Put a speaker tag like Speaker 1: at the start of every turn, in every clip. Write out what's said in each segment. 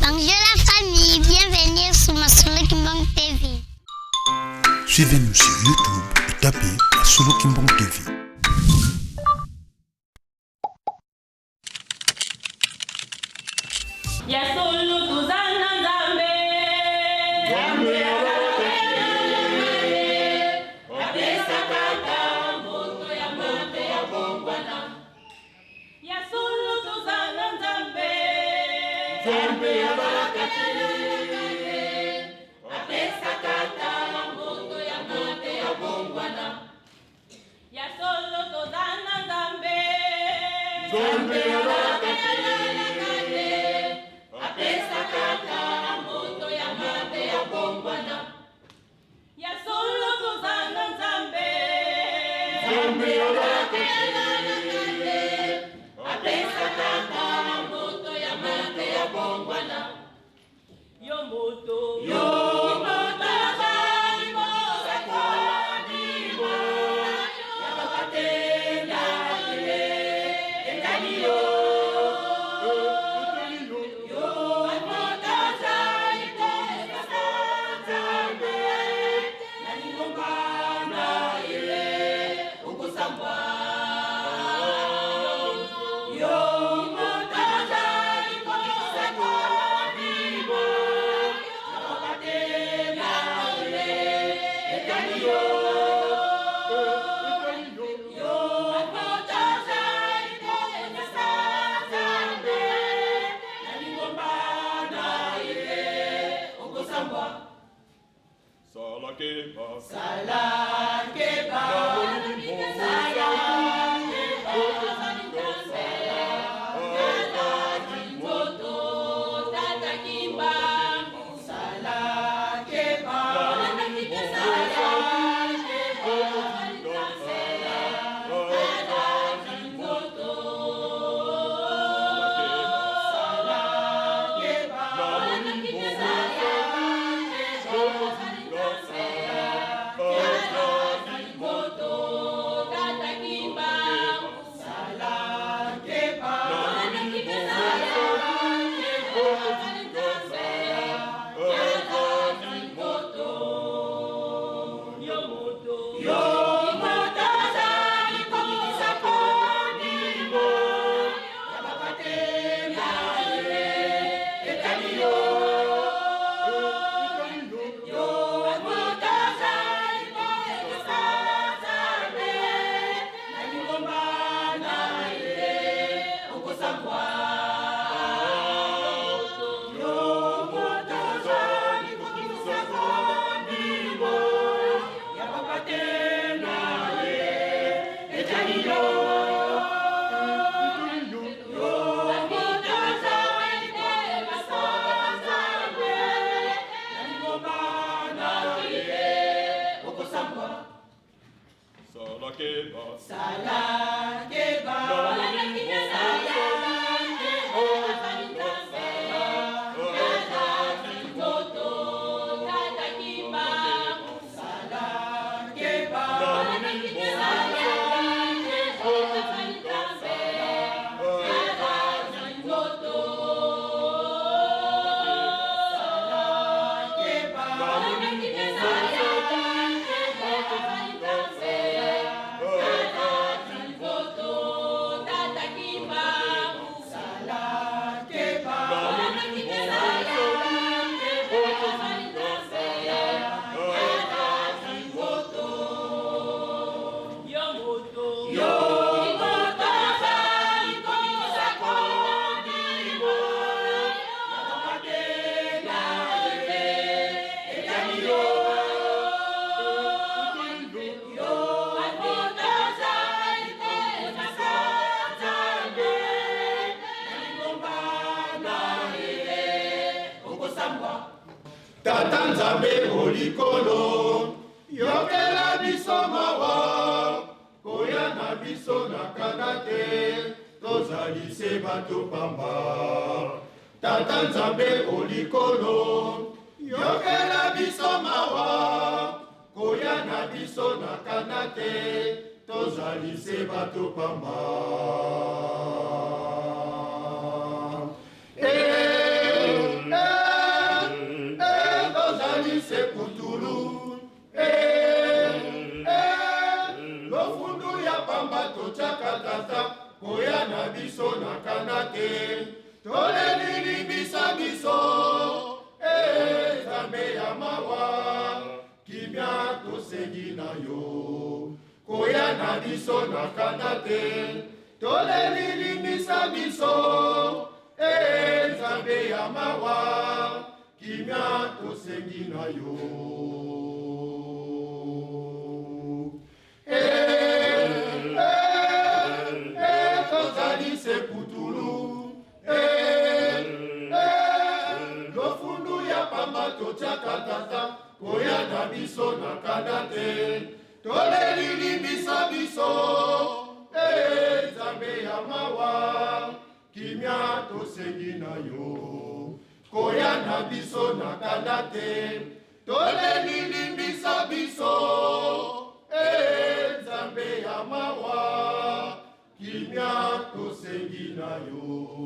Speaker 1: Bonjour la famille, bienvenue sur Masolo Kimbang TV.
Speaker 2: Suivez-nous sur YouTube et tapez Masolo Kimbang TV.
Speaker 3: Ya solo toza na Nzambe. Nzambe apesaka ata moto ya mabe ya bongwana. Ya solo toza na Nzambe. Nzambe abalaka te. Apesaka ata moto ya mabe ya bongwana. Ya solo toza na Nzambe. Nzambe abalaka te. Apesaka ata moto ya mabe ya bongwana. Ya solo toza na Nzambe. Nzambe abalaka te. Apesaka ata moto ya mabe ya bongwana. Yo moto. Yo moto azali kosakoli ya papa te na ye etali yo. Yo moto azali kopesa Nzambe na lingomba na ye okosambwa. Yo moto azali kosakoli ya papa te na ye etali yo. Yo moto azali kopesa Nzambe na lingomba na ye okosambwa.
Speaker 4: Salakeba.
Speaker 3: Salakeba. Nzoto tata Kimbangu. Salakeba. Nzoto. Nzoto tata Kimbangu. Yo moto. Yo moto azali kokitisa kondimo ya papa te na ye etali yo. Yo moto azali kopesa Nzambe na lingomba na ye okosambwa. Yo moto azali kokitisa kondimo ya papa te na ye etali yo. Yo moto azali kopesa Nzambe na lingomba na ye okosambwa.
Speaker 4: Salakeba.
Speaker 3: Salakeba. Nzoto tata Kimbangu. Salakeba. Nzoto. Nzoto tata Kimbangu. Yo moto. Yo moto azali kokitisa kondimo ya papa te na ye etali yo. Yo moto azali kopesa Nzambe na lingomba na ye okosambwa.
Speaker 4: Tata Nzambe olikolo, yokela biso mawa, koya na biso na kanda te, tozali se bato pamba. Tata Nzambe olikolo, yokela biso mawa, koya na biso na kanda te, tozali se bato pamba. Eh, eh. na yo. Koya na biso na kanda te, toleli limbisa biso. E Nzambe ya mawa, kimia tosengi na yo. E, e, e, tozali se putulu. E, e, lofundu ya pamba totiaka tata, koya na biso na kanda te, toleli limbisa biso. E Nzambe ya mawa, kimia tosengi na yo. Koya na biso na kanda te, toleli limbisa biso. E Nzambe ya mawa, kimia tosengi na yo.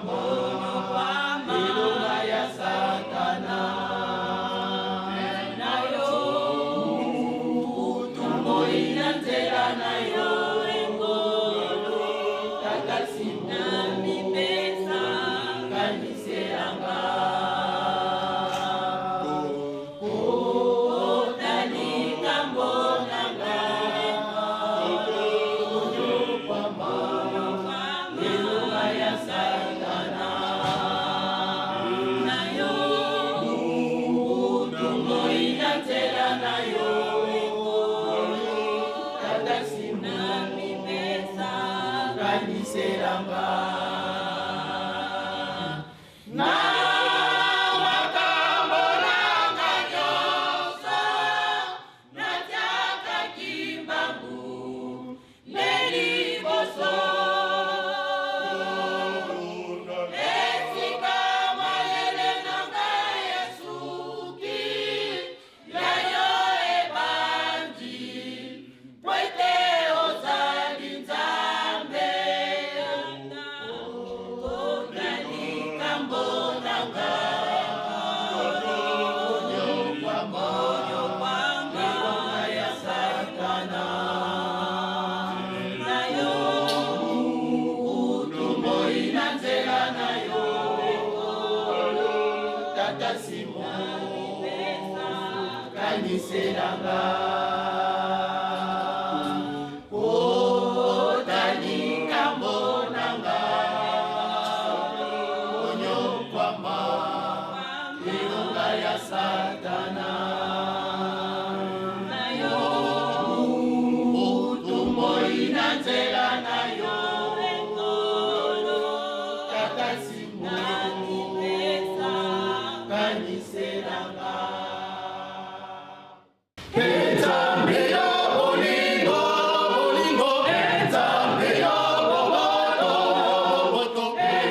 Speaker 3: Konyokwama elonga ya Satana na yo butu moi na nzela na yo ekolo tata Simo mipesa kanisela nga kota likambo na nga konyokwama elonga ya Satana na yo butu moi na nzela na yo ekolo tata Simo mipesa kanisela nga na makambo na nga nyonso natiaka Kimbangu nde liboso esika mayele na ngai esuki ya yo ebandi po ete ozali Nzambe kota likambo na nga konyokwama ya Satana na yo butu moi na nzela na yo tata Simo kanisela nga kota likambo na nga konyokwama elonga ya Satana na yo butu moi na nzela na yo tata Simo kanisela nga. Nzambe ya bolingo, bolingo, Nzambe ya boboto, boboto,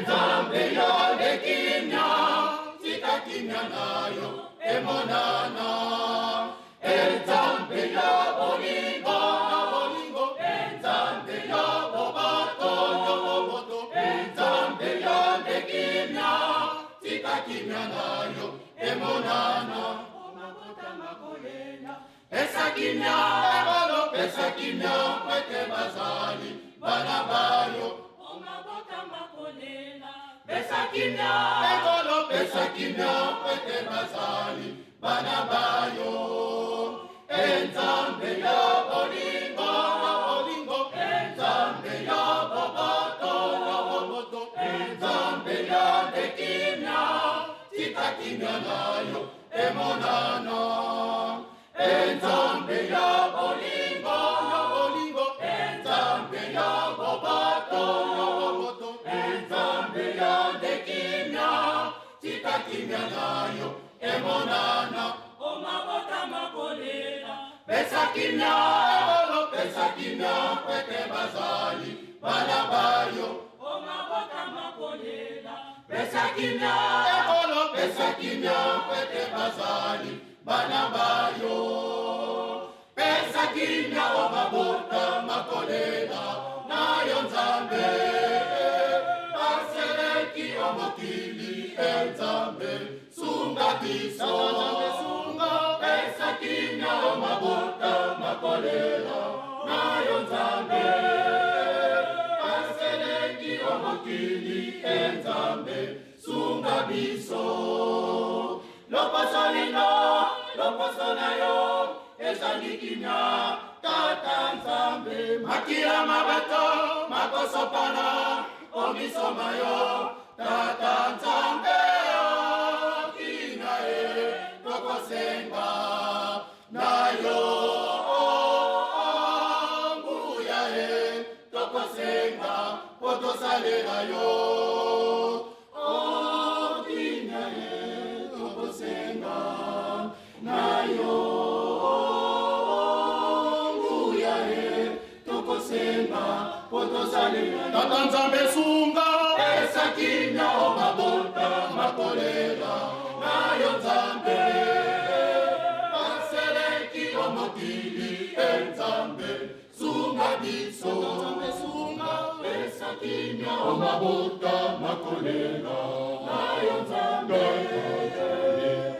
Speaker 3: Nzambe ya kimia, tika kimia na yo emonana. Nzambe ya bolingo, bolingo, Nzambe ya boboto, boboto, Nzambe ya kimia, tika kimia na yo emonana. Pesa kimia ekolo, pesa kimia po ete bazali bana bayo. Pesa kimia ekolo, pesa kimia po ete bazali bana bayo. Nzambe ya bolingo, bolingo, Nzambe ya boboto, boboto, Nzambe ya kimia, tika kimia na yo emonana. Nzambe ya bolingo, bolingo, Nzambe ya boboto, boboto, Nzambe ya kimia, tika kimia na yo emonana. Pesa kimia ekolo, pesa kimia po ete bazali bana bayo. Pesa kimia ekolo, pesa kimia po ete bazali bana bayo. Pesa kimia o mabota makolela na yo Nzambe, baseleki o mokili e Nzambe sunga biso. Pesa kimia o mabota makolela na yo Nzambe, baseleki o mokili e Nzambe sunga biso. Loposo lino, loposo na yo ezangi kimia tata Nzambe, makila ma bato makosopana o miso ma yo tata Nzambe, okina e tokosenga na yo nguya e tokosenga po tosalela yo okina e tokosenga na yo nguya e tokosenga po tosalela. Tata Nzambe sunga, pesa kimia o mabota makolela na yo Nzambe, baseleki o mokili e Nzambe sunga biso. Nzambe sunga, pesa kimia o mabota makolela na yo Nzambe.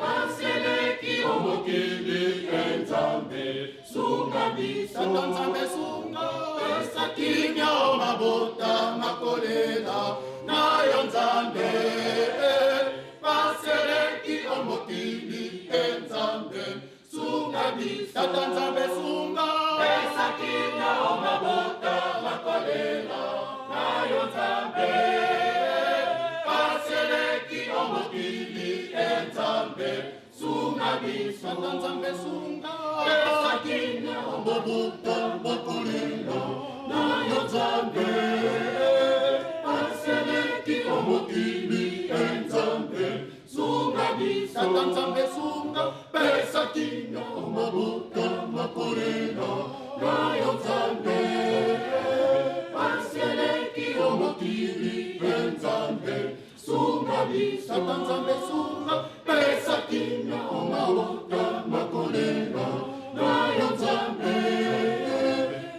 Speaker 3: Pasi eleki o mokili e Nzambe, sunga biso. Tata Nzambe sunga, pesa kimia o mabota makolela na yo Nzambe. Pasi eleki o mokili e Nzambe, sunga biso. Tata Nzambe sunga, pesa kimia o mabota makolela na yo Nzambe. Pasi eleki o mokili e Nzambe, sunga biso. Tata Nzambe sunga, pesa kimia o mabota makolela na yo Nzambe. Pasi eleki o mokili e Nzambe, sunga biso. Tata Nzambe sunga, pesa kimia o mabota makolela na yo Nzambe. Pasi eleki o mokili e Nzambe, sunga biso. Tata Nzambe sunga, pesa kimia o mabota makolela na yo Nzambe.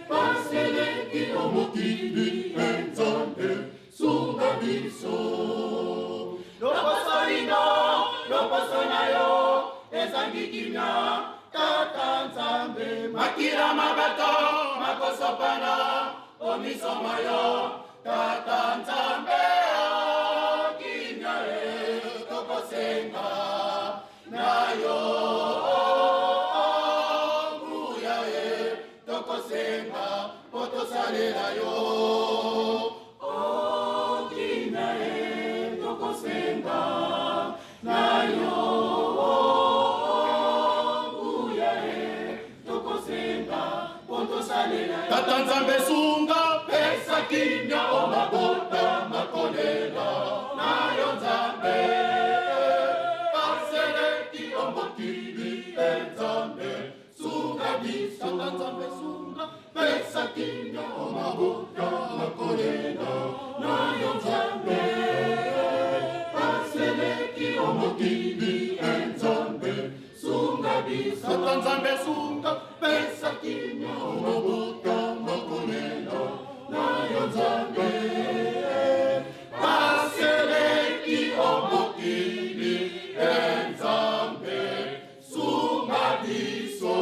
Speaker 3: Pasi eleki o mokili e Nzambe, sunga biso. Loposo ino, loposo na yo ezangi kimia, Tata Nzambe. Makila ma bato makosopana o miso ma yo, Tata Nzambe. Kimia e tokosenga na yo, nguya e tokosenga po tosalela yo. O kimia e tokosenga na yo, nguya e tokosenga po tosalela yo. Tata Nzambe sunga, pesa kimia o mabota makolela na yo Nzambe. Pasi eleki o mokili e Nzambe, sunga biso. Tata Nzambe sunga, pesa kimia o mabota makolela na yo Nzambe. Pasi eleki o mokili e Nzambe, sunga biso. Tata Nzambe sunga, pesa kimia o mabota makolela na yo Nzambe. Pasi eleki o mokili e Nzambe, sunga biso.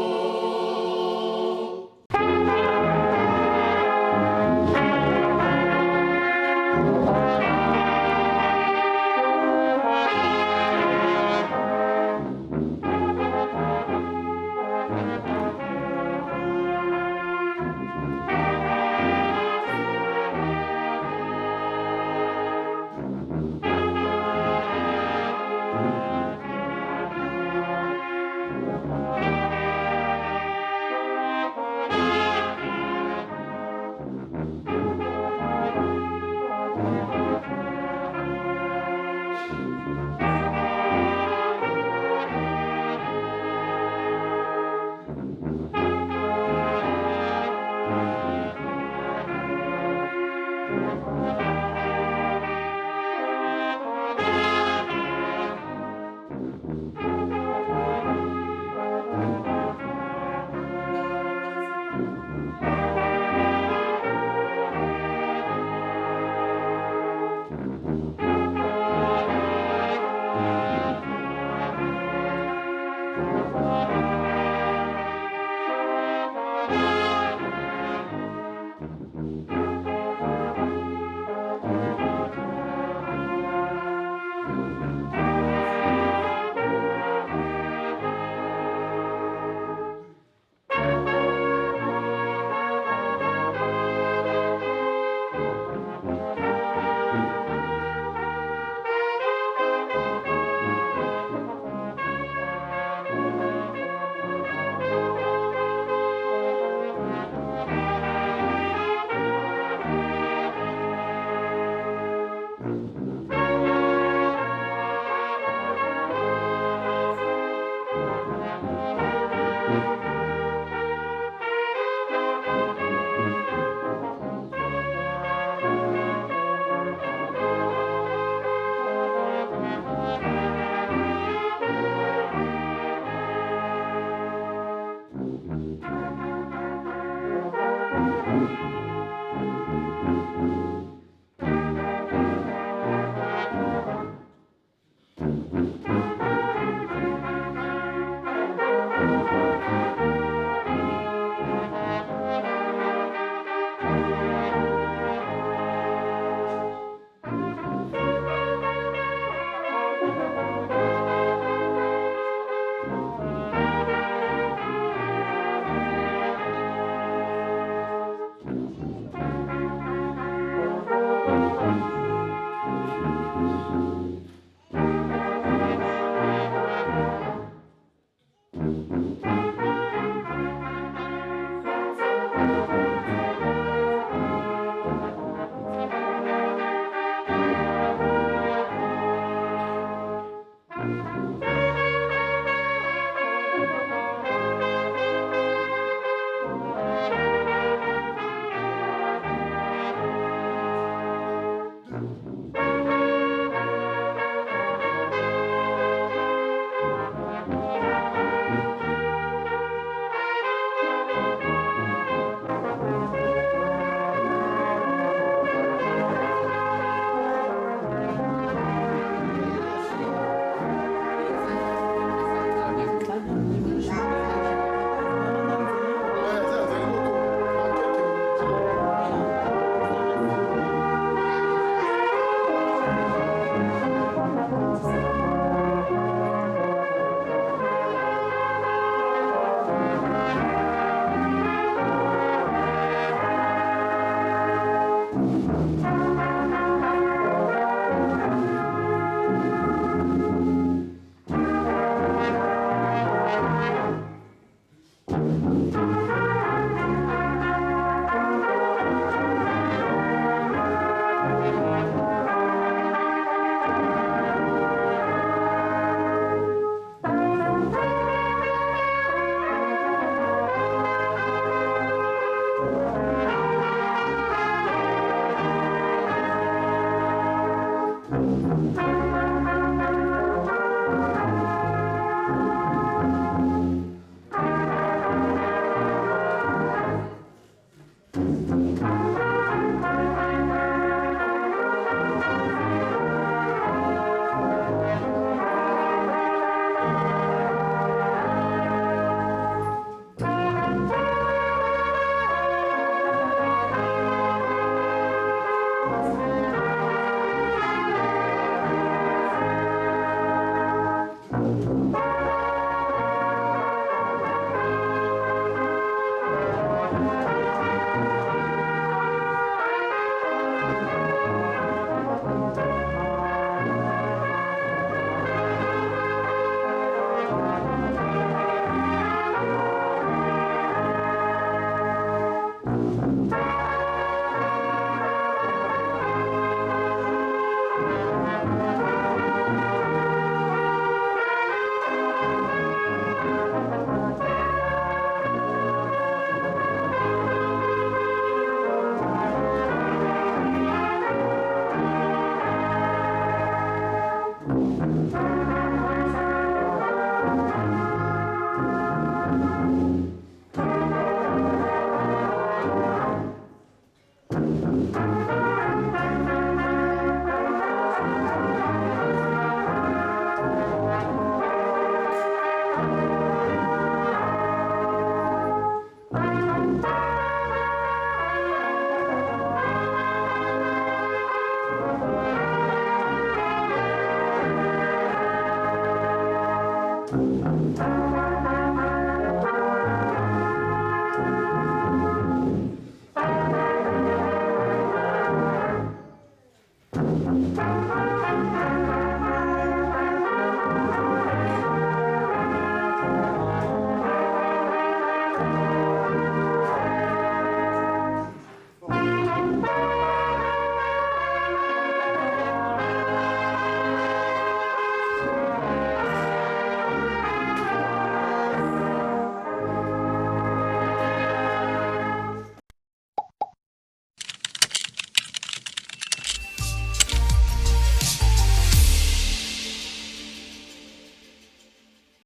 Speaker 3: Thank you.